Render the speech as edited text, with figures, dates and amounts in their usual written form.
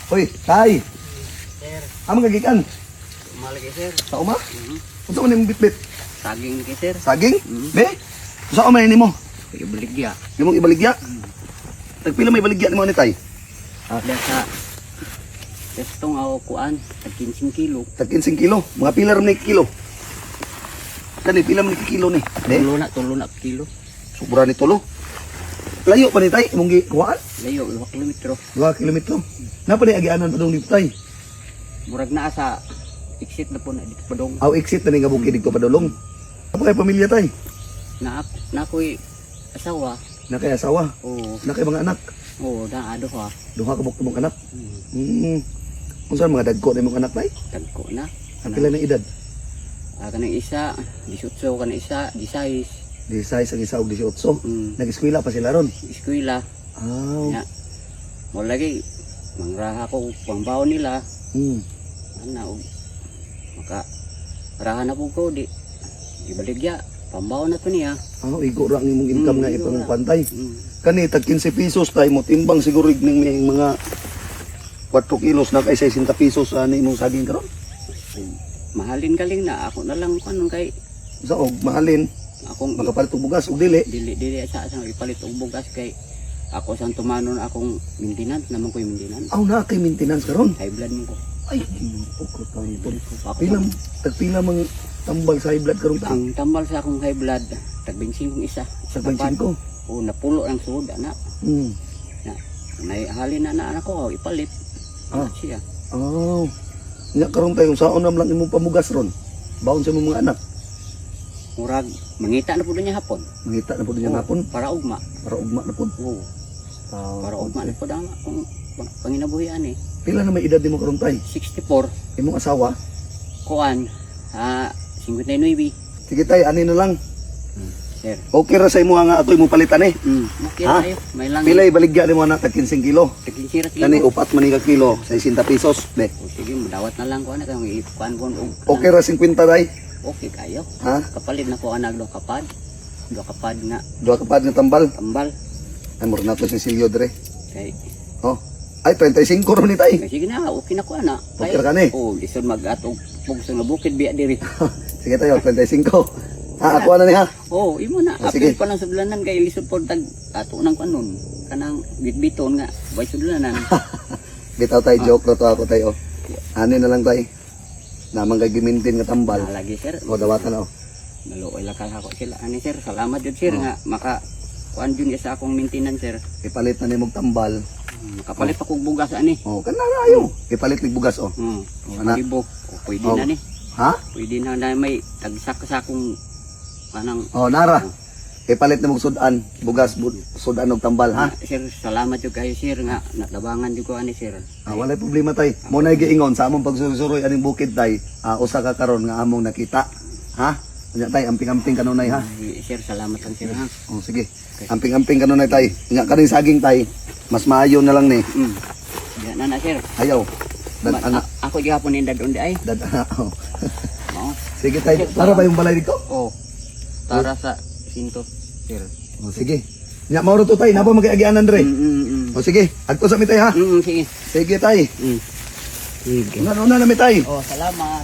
Hoy, tay. Sir, Amo ka gikan? malaki, sir. Sa uma? Unsa man imong bitbit? Saging kay sir. Saging? Be? Unsa man nimo? Ibaligya. Imong ibaligya? Tagpila may baligya nimo ni, tay? Ah. Sa testong ako kuan, tag 15 kilo. Tag 15 kilo. Mga pila ra ni kilo? Kani pila man ni kilo ni? Be? Tulo na kilo. Sobra ni tulo. Layo pa ni, tay, imong gikuhaan? Layo, 2 kilometro. 2 kilometro. Napa ni agianan pa dong dito, tay? Murag naa sa exit na po na dito padong. Aw, exit na ni nga bukid dito padulong. Apa kay pamilya, tay? Na na ko'y asawa. Na kay asawa, Oo, na kay mga anak. Oo, na ado ha. Duha ka buok imong anak. Unsa mga dagko na imong anak, tay? Tagko na. Ang pila na edad? Ah, kanang isa, 18, kanang isa, 16. 16 ang isa ug 18. Nag-eskwela pa sila ron. Eskwela. Aw. Nya. Mo lagi mangraha ko pangbaon nila. Ana og maka raha na po ko di ibaligya pambaon na to niya. Aw, igo ra ang imong income nga Igo ra. ipangpantay. Kani tag 15 pesos, tay, mo timbang siguro ning may mga 4 kilos na kay 60 pesos ani imong saging karon. Mahalin galing na ako na lang kanon kay Sa og mahalin akong makapalit og bugas og dili. Dili dili sa ipalit og bugas kay ako sang tumanon akong maintenance naman ko yung maintenance. Aw, na kay maintenance karon. High blood mo ko. Ay, Ginoo ko taon. Ako Pila tag pila mang tambal sa high blood karon, tay? Ang tambal sa akong high blood tag 25 isa. Sa 25. O napulo ang suod ana. Na nay halin na na anak ko ipalit. Siya. Aw. Nya karon, tayo, saon nam lang imong pamugas ron? Baon sa imong mga anak. Murag mangita na pud niya hapon. Mangita na pud niya Oo, hapon para ugma. Para ugma na pud. Oo. Ah, Para ugma na pud ang akong panginabuhian eh. Pila na may edad nimo karon, tay? 64. Imong asawa? Kuan, 59. Sige, tay, ani na lang. Sir. Okay ra sa imo nga ato imong palitan eh. Okay Ha? tayo. May lang. Pila ibaligya nimo na tag 15 kilo? Tagkinsira kilo. Kani upat man ni ka kilo, 60 pesos, be. O, sige, mudawat na lang ko ana kay kuan kon og. Okay ra 50, day? Okay kayo. Ha? Kapalit na ko anak do kapad. Do kapad nga Duha ka pad nga tambal. tambal. Ay, mura na to si Silio dre. Kay Oh. Ay, 35 ron ni, tay. kay sige na, okay na ko ana. Okay ra ka ni? Oh, lisod mag-atog pugso nga bukid biya diri. Sige tayo, 35. Ha, ako na ni ha. Oh, imo na. Oh, sige. Apil pa lang sudlanan kay lisod pod tag ato nang kanon. Kanang bitbiton nga bay sudlanan. Bitaw, tay, joke ra to ako, tay, oh. Ani na lang, tay. Namang kay gimintin nga tambal. Ah, lagi, sir. O, dawatan oh. Naluoy lang ako sila. Ani, sir, salamat jud, sir, nga maka kuan jud sa akong maintenance, sir. Ipalit na nimo og tambal. Makapalit pa kog bugas ani. Oh, kana ra ayo. Ipalit nig bugas oh. Ana. Libo. O, pwede Oh. na ni. Ha? Pwede na na may tagsak sa akong kanang Oh, nara. Ipalit na mong sudan, bugas, sudan og tambal ha. Sir, salamat jud kayo, sir, nga natabangan jud ko ani, sir. Ah, walay problema, tay. Mo na giingon sa among pagsusuroy aning bukid, tay. Ah, usa ka karon nga among nakita. Ha? Unya, tay, amping-amping kanunay ha. Ay, sir, salamat lang, sir, ha. Oh, sige. Amping-amping kanunay, tay. Unya kaning saging, tay. Mas maayo na lang ni. Diyan na na, sir. Ayaw. Dad ana, Ako gihapon ni dadon di ay. Dad ana. Oh. Mao. Sige, tay, para ba yung balay dito? Oh. Tara sa sinto, sir. Oh, sige. Nya mao ra to, tay, napa magiagianan dre. Oh, sige. Agto sa mi, tay, ha. Sige. Sige, tay. Sige. Una una na mi, tay. Oh, salamat.